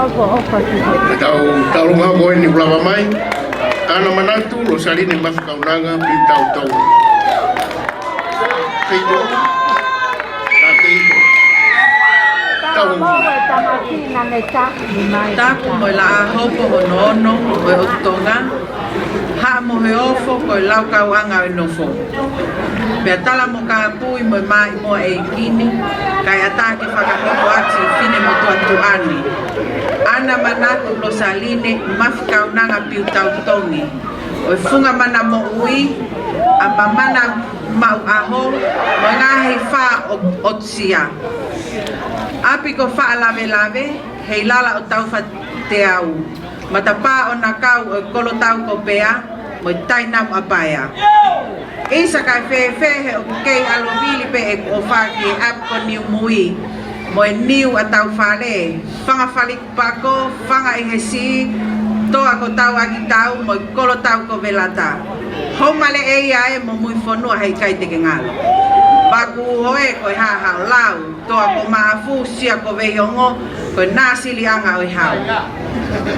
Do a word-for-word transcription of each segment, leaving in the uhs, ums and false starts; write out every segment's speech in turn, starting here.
Tau, tau longa ko eni ʻoku lava mai. Ana Manatu Losaline Mafikaunanga Piutau Tongi. Feito. Tapu mo e laʻā hopo hono ono ʻo e ʻOtu Tonga. Haʻamo he ofo ko e laukauʻanga ʻo e nofo. Pea tala mo kāpui mo e maʻimoa ʻeiki ni, kae ʻatā ke fakahoko atu ʻi Fine Motuʻa Tuʻa ni. Ana Manatu Losaline Mafikaunanga Piutau Tongi, ʻo e Funga Mana Moʻui, ʻa Mamana Maʻuʻaho, mo e ngaahi fā ʻo, ʻOtua. ʻApi ko Faʻalavelave, Heilala ʻo Taufateau, matapā ʻo Nakau ʻo e Kolotau ko Pea, mo e Tainamu ʻa Paea. ʻIsa kae fēfē he ʻoku kei ʻalovili pē ʻeku ʻofa ki he ʻapi ko Niumui, mo e Niu ʻa Taufale, Fanga Falikupako, Fanga ʻi he Siʻi, Toa ko Tauʻakitau, mo e Kolotau ko Velata. Hou male ʻe ia ē mo Muifonua heʻikai te ke ngalo. Paku hoe ko e haʻahaʻa lau. Toa ko Maʻafu, Sia ko Veiongo, ko e nāsiliʻanga ʻo e hau.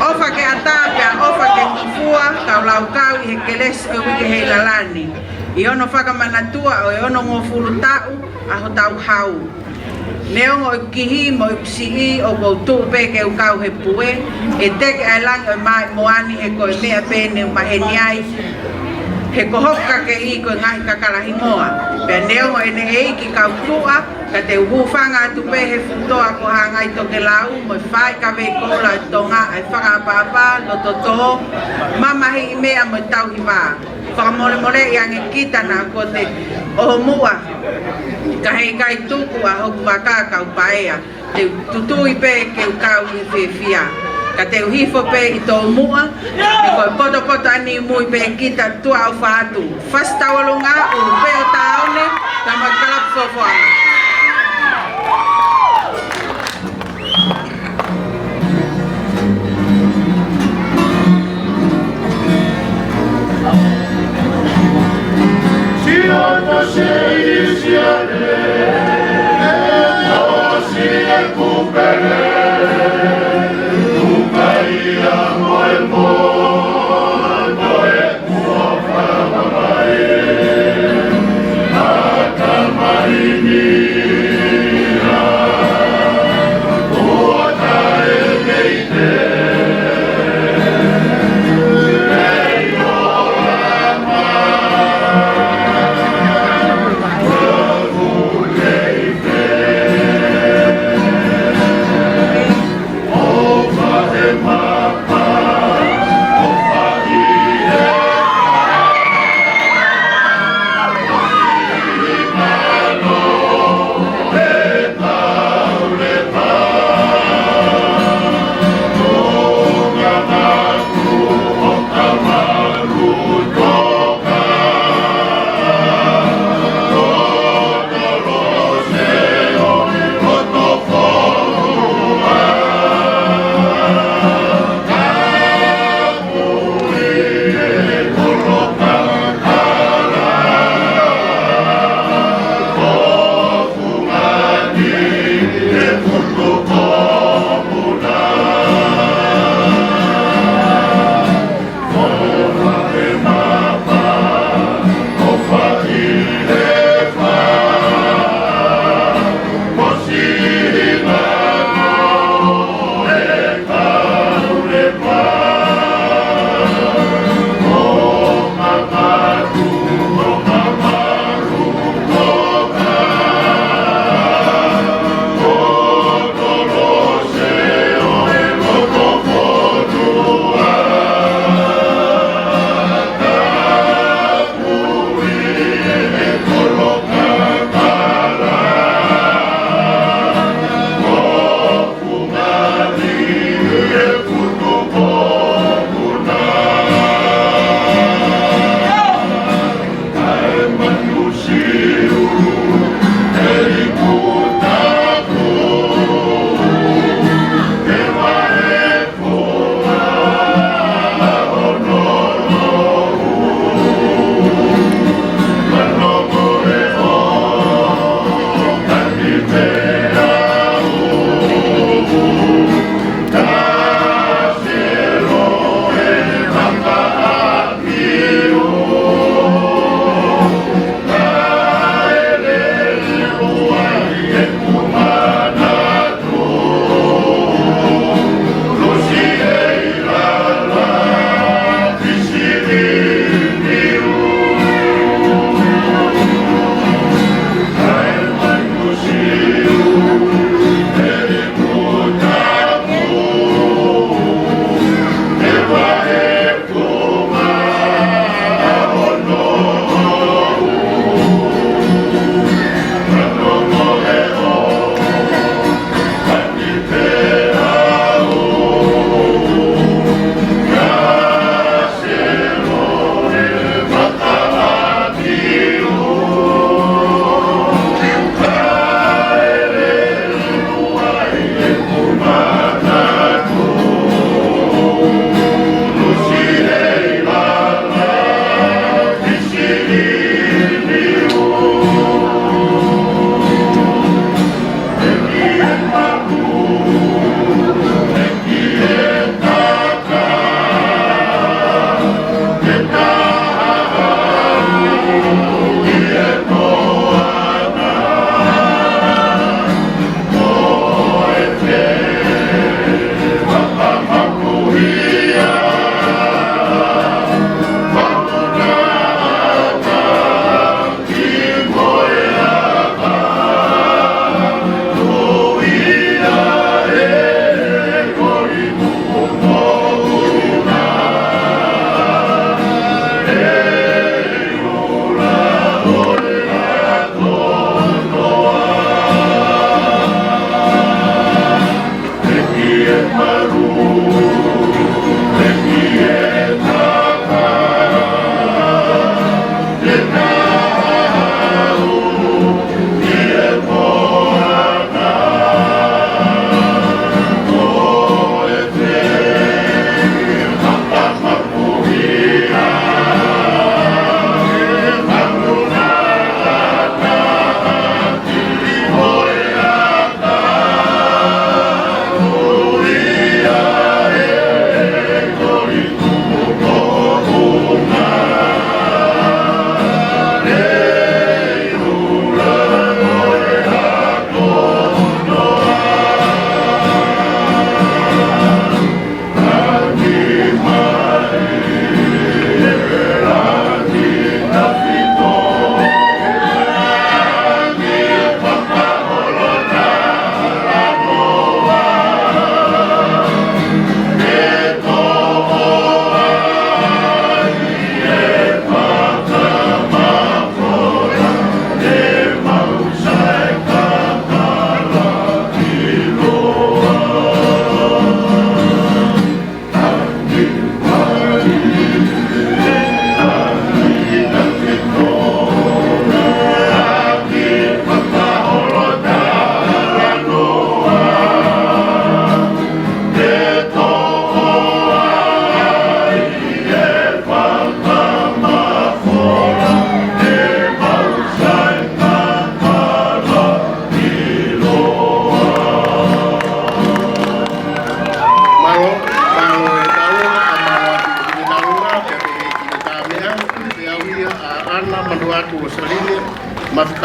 ʻOfa ke ʻatā pea ʻofa ke ngofua, kau laukau ʻi he kelesi ʻo e uike Heilala ni. ʻI hono fakamanatua ʻo e onongofulu taʻu ʻa hotau hau. Neongo ʻeku kihi mo ʻeku siʻi ʻoku ou tuʻu pē ke u kau he pue, ʻe teke ʻa e langi ʻo e maʻimoa ni he ko e meʻa pē ne u maheni ai, he ko hoku kakeʻi ko e ngaahi kakala hingoa. Pea neongo ʻene ʻeiki kau tuʻa, ka te u hūfanga atu pē he fuʻu toa ko Hangai Tokelau, mo e fai kavei koula ʻo Tonga, ʻa e fakaʻapaʻapa, loto tō, mamahiʻi meʻa mo e tauhi vā. Fakamolemoleʻi ange kita naʻa kuo te ʻohomuʻa, ka heʻikai tuku ʻa hoku vaka kau paea, te u tutui pē ke u kau ʻi he fiefia. Ka te u hifo pē ʻi Toʻomuʻa, he ko e potopoto ʻa Niumui pē kita. Tuʻa ʻofa atu. Fasi tauʻolunga, ʻulu pē ʻo taone, tama kalapu fofoa.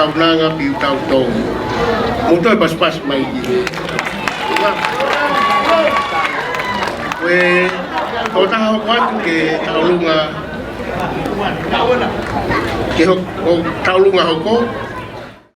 Kaunanga piu tau tau. Mo toe paspas mai ki. Ko e, ko taha hoko atu ke taulunga. Ke ho-, ko taulunga hoko.